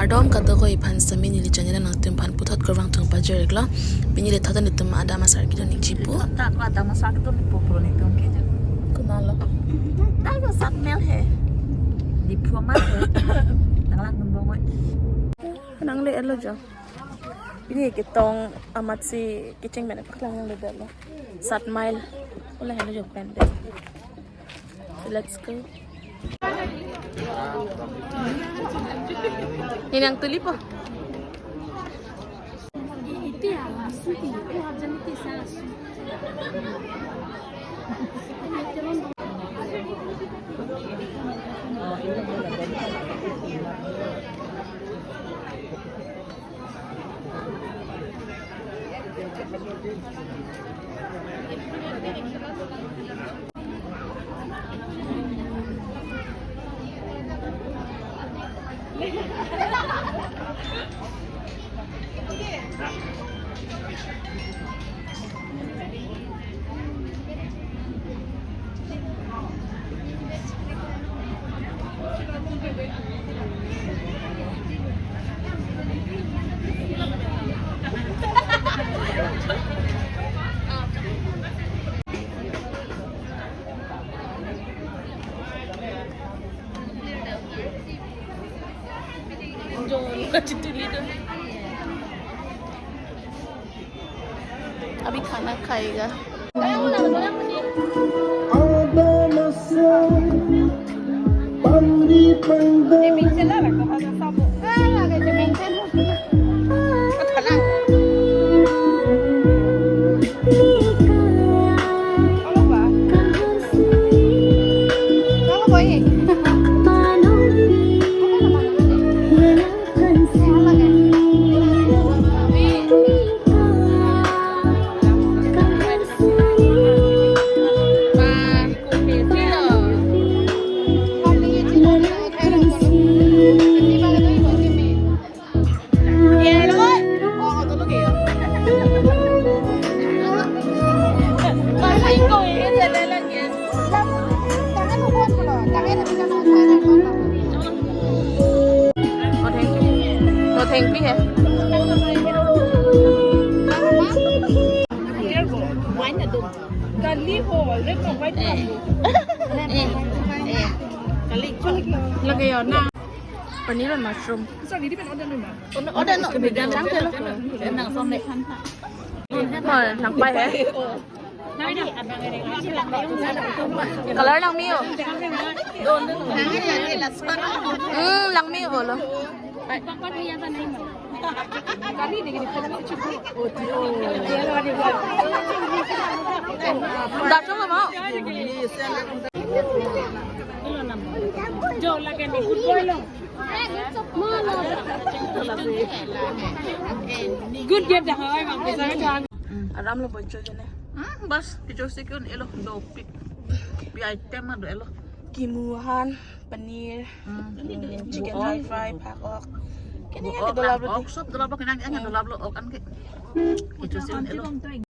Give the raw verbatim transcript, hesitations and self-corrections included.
Kardom kadokave aphan sitame neli channel nangtumphan puthot kurvangthu pajir-iklo. Pini le thot nelitum adam asar kedo nangchipo. Thot ta ko adam asar kedo nangpo puro nelitum ke jo. Kunalo? Dak ko Satmail he. Diphu amat he. Nanglang nungbong oi. Nangle-etlo jo. Pini ketong amatsi kecheng pen paklang nangledetlo. Satmail. Ula helo jo pen de. So let's go. Ini nangtulipo. अभी खाना खाएगा। Notheng, notheng pi hai. Kali ho, red no white no. Lagi ya na. Paneer and mushroom. Sorry, di pen order ni ma. Order no. Nang sampai. Oh, nangpai hai. Color langme-o. Hmm, langme-o lo. Dachong lo ma? Jo lagi ni good boy lo. Good girl dah, hai, bang, bisa kan? Aram lo bocho jene. Hmm, bas, kecho si ke-un-elo, dopik. Pi item ma do-elo. Kimu ahan, paneer, hmm, chicken dry fry, phak-ok. Kene ya, phak-ok, dolap lo phak-ok, di. Sob dolap lo, kene ya, dolap lo, ok an ke. Kecho si un-elo.